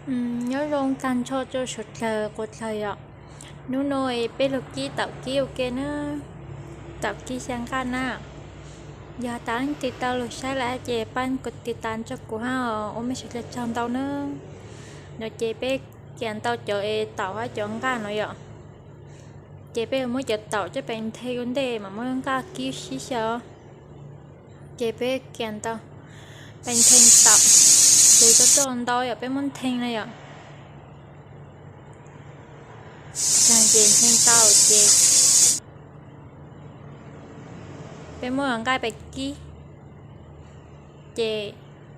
Nyob zoo tag nrho rau suav dlawg quas dlawg yom. Hnub no peb lug kib taum kib ua ke na, taum kib xyaw nqaj na. Yog tas leej twg tau lug saib lawm ces pab kov tiv tas rau kuv hab os, ua mej suav dlawg tsaug ntau na. No ces peb kiag ntau cov es taum hab cov nqaj no yom, ces peb yuav muab cov taum coj pes nthe ua ntej mas muab nqaj kib sib xyaw. Ces peb kiag ntau pes nthe taum, ces tau roj ntau yom, peb muab nthe na yom. Ces nthe tau ces peb muab nqaj pes kib, ces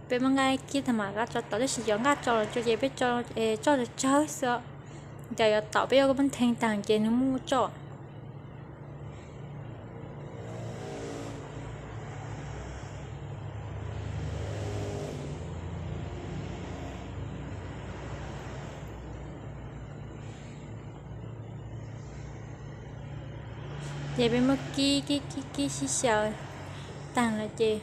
peb muab nqaj kib tag mam rov tso taum, tab sis cov nqaj tso los tso ces peb tso tsawg tsawg xwb. Ces yuav taum peb yuav muab nthe taag ces nws muaj tsoj. Ces peb muab kib kib kib kib sib xyaw taag lawm ces,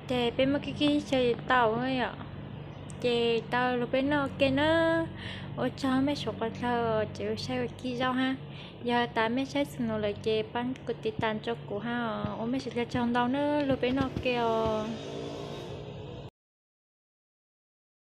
ces peb muab kib kib sib xyaw tau yom, ces tau lug peb noj ua ke na. Ua tsaug mej suav quas dlawg ces ua saib ua kib zaub hab. Yog tas mej saib txug nuav lawm ces pab kov tiv tas rau kuv hab os, ua mej suav dlawg tsaug ntau na, lug peb noj ua ke os.